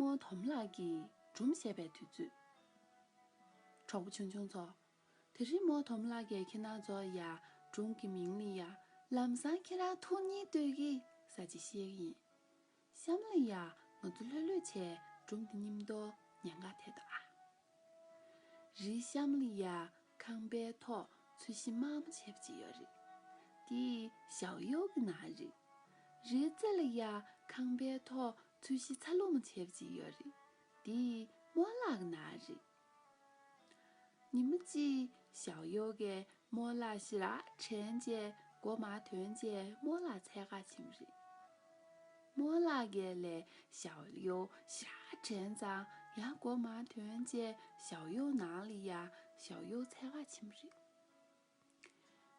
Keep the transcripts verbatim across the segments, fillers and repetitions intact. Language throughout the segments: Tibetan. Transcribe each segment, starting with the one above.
རྨོ་དོམ་ལགས་ཀྱིས་སྒྲུང་བཤད་པའི་དུས་ཚོད། གྲོགས་པོ་ཆུང་ཆུང་ཚོ། དེ་རིང་རྨོ་དོམ་ལགས་ཀྱིས་ཁྱེད་རང་ཚོ་ཡ་སྒྲུང་གི་མིང་ལ་ཡ་ལམ་སང་ཁྱེད་རང་ཐུག་སྙིང་འདོད་ཀྱི་ཟེར་ཅིག་བཤད་ཀྱི་ཡིན། གཤམ་ལ་ཡ་ང་ཚོ་ལྷོད་ལྷོད་བྱས་སྒྲུང་འདི་མཉམ་དུ་ཉན་ག་ཐད་དོ་ཨ། རི་གཤམ་ལ་ཡ་ཁང་པའི་ཐོག་ཚོས་གཞི་དམར་མོ་བྱས་པ་ཅིག་ཡོད་རེད། དེ་ཞའོ་ཡོ་གི་ནང་རེད། རི་རྩེ་ལ་ཡ་ཁང་པའི་ཐོག་ཚོས་གཞི་ཚ་ལུ་མོ་བྱས་པ་ཅིག་ཡོད་རེད། དེ་རྨོ་ལགས་ཀྱི་ནང་རེད། ཉི་མ་གཅིག་ཞའོ་ཡོ་གིས་རྨོ་ལགས་ཞེ་དྲག་དྲན་བྱས་སྒོ་མར་ཐོན་བྱས་རྨོ་ལགས་འཚོལ་ག་ཕྱིན་པ་རེད། རྨོ་ལགས་ཀྱིས་ལས་ཞའོ་ཡོ་ཞེ་དྲག་དྲན་ཙང་ཡང་སྒོ་མར་ཐོན་བྱས་ཞའོ་ཡོ་ནང་ལ་ཡ་ཞའོ་ཡོ་འཚོལ་ག་ཕྱིན་པ་རེད།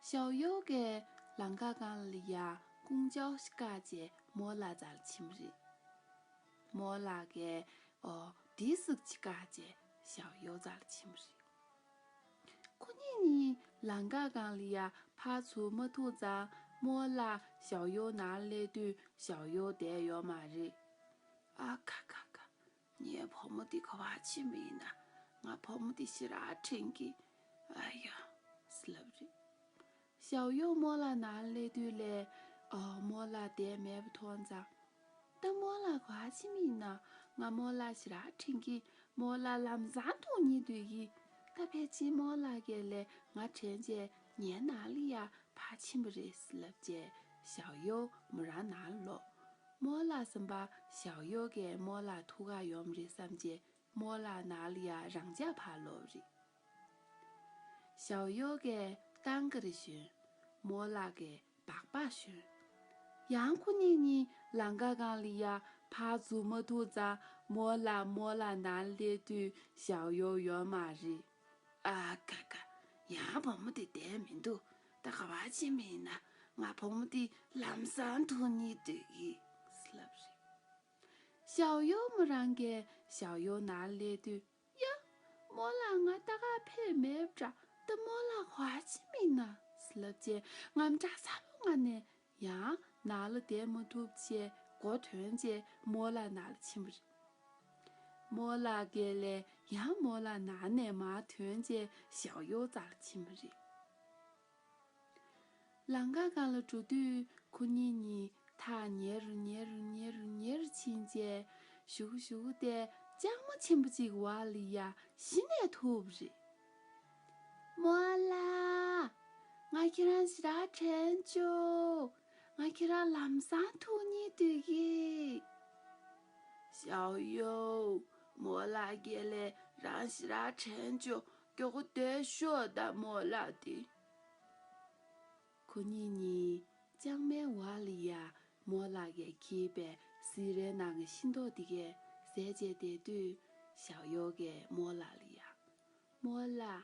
ཞའོ་ཡོ་གིས་ལམ་ཁ་སྒང་ལ་ཡ་ཀུང་ཅའོ་ཞིག་བཀག་བྱས་རྨོ་ལགས་རྩ་ལ་ཕྱིན་པ་རེད། རྨོ་ལགས་ཀྱིས་ཨོ་དེ་ཟིག་ཅིག་བཀག་བྱས་ཞའོ་ཡོ་རྩ་ལ་ཕྱིན་པ་རེད། ཁོ་གཉིས་གཉིས་ལམ་ཁ་སྒང་ལ་ཡ་ཕར་ཚུར་མ་ཐུག་ཙང་རྨོ་ལགས་ཞའོ་ཡོ་ནང་སླེབས་དུས་ཞའོ་ཡོ་བསྡད་ཡོད་མ་རེད། ཨ་ཁ་ཁ་ཁ། ངའི་བུ་མོ་འདི་ག་པར་ཕྱིན་པ་ཡིན་ན། ང་བུ་མོ་འདི་ཞེ་དྲག་དྲན་གི། ཨ་ཡ། ཟེར་ལབ་རེད། ཞའོ་ཡོ་རྨོ་ལགས་ནང་སླེབས་དུས་ལས། ཨ། རྨོ་ལགས་བསྡད་མེད་པ་མཐོང་ཙང་། ད་རྨོ་ལགས་ག་པར་ཕྱིན་པ་ཡིན་ན། ང་རྨོ་ལགས་ཞེ་དྲག་དྲན་གི། རྨོ་ལགས་ལམ་སང་ཐུག་སྙིང་འདོད་གི། ད་ཕལ་ཆེར་རྨོ་ལགས་ཀྱིས་ལས་ང་དྲན་བྱས་ངའི་ནང་ལ་ཡ་ཕར་ཕྱིན་པ་རེད་ཟེར་ལབ་བྱས་ཞའོ་ཡོ་མོ་རང་ནང་ལ་ལོག་རྨོ་ལགས་བསམ་པ་ཞའོ་ཡོ་གིས་རྨོ་ལགས་ཐུག་ག་ཡོང་བ་རེད་བསམ་བྱས་རྨོ་ལགས་ནང་ལ་ཡ་རང་འཇགས་ཕར་ལོག་རེད། ཞའོ་ཡོ་གིས་ཏང་ཀ་རི་ཞོན། རྨོ་ལགས་ཀྱིས་སྦག་སྦག་ཞོན། ཡང་ཁོ་གཉིས་གཉིས་ལམ་ཁ་སྒང་ལ་ཡ་ཕར་ཚུར་མ་ཐུག་ཙང་རྨོ་ལགས་རྨོ་ལགས་ནང་སླེབས་དུས་ཞའོ་ཡོ་ཡོད་མ་རེད། ཨ་ཁ་ཁ། ཡང་བུ་མོ་དེ་བསྡད་མི་འདུག་ད་ག་པར་ཕྱིན་པ་ཡིན་ན། ང་བུ་མོ་དེ་ལམ་སང་ཐུག་སྙིང་འདོད་ཀི་ཟེར་ལབ་རེད། ཞའོ་ཡོ་མོ་རང་གིས་ཞའོ་ཡོ་ནང་སླེབས་དུས། ཡ། རྨོ་ལགས་ང་ད་ག་ཕེབས་མེད་པ་འདྲ། ད་རྨོ་ལགས་ག་པར་ཕྱིན་པ་ཡིན་ན་ཟེར་ལབ་བྱས་དངངས་སྐྲག་ཚ་པོའི་ངང་ནས་ཡང་ནང་ལ་བསྡད་མ་ཐུབ་བྱས་སྒོ་ཐོན་བྱས་རྨོ་ལགས་ནང་ལ་ཕྱིན་པ་རེད། རྨོ་ལགས་ཀྱིས་ལས་ཡང་རྨོ་ལགས་ནང་ནས་མར་ཐོན་བྱས་ཞའོ་ཡོ་རྩ་ལ་ཕྱིན་པ་རེད། ལམ་ཁ་སྒང་ལ་འགྲོ་དུས་ཁོ་གཉིས་གཉིས་ཐག་ཉེ་རུ་ཉེ་རུ་ཉེ་རུ་ཉེ་རུ་ཕྱིན་བྱས་ཞུ་གི་ཞུ་གི་བསྡད་ལྕང་མ་ཆེན་པོ་གཅིག་འོག་ལ་ཡ་གཞི་ནས་ཐུག་པ་རེད། རྨོ་ལགས། ང་ཁྱེད་རང་ཞེ་དྲག་དྲན་བྱུང་། ང་ཁྱེད་རང་ལམ་སང་ཐུག་སྙིང་འདོད་ཀི། ཞའོ་ཡོ། རྨོ་ལགས་ཀྱིས་ལས་རང་ཞེ་དྲག་དྲན་བྱུང་། མགྱོགས་པོ་སྡོད་ཤོག་ད་རྨོ་ལགས་དེ། ཁོ་གཉིས་གཉིས་ལྕང་མའི་འོག་ལ་ཡ་རྨོ་ལགས་ཀྱིས་འཁྱེར་པའི་སི་རའི་ནང་གི་ཤིང་ཏོག་དེ་གས་ཟས་བཅད་བསྡད་དུས་ཞའོ་ཡོ་གིས་རྨོ་ལགས་ལ་ཡ། རྨོ་ལགས།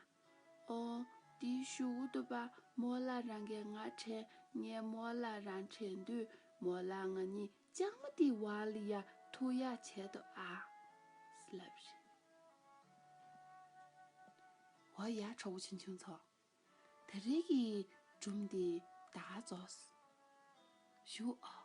ཨོ། དེ་ཞུ་གི་འདུག་པ། རྨོ་ལགས་རང་གིས་ང་དྲན། ངས་རྨོ་ལགས་རང་དྲན་དུས་རྨོ་ལགས་ང་གཉིས་ལྕང་མ་དེའི་འོག་ལ་ཡ་ཐུག་ཡག་བྱས་འདུག་ཨ། ལབ་རེད། འོ་ཡ་གྲོགས་པོ་ཆུང་ཆུང་ཚོ། ད་རེས་ཀྱི་སྒྲུང་འདི་ད་ག་རྫོགས། ཞུ་ཨ།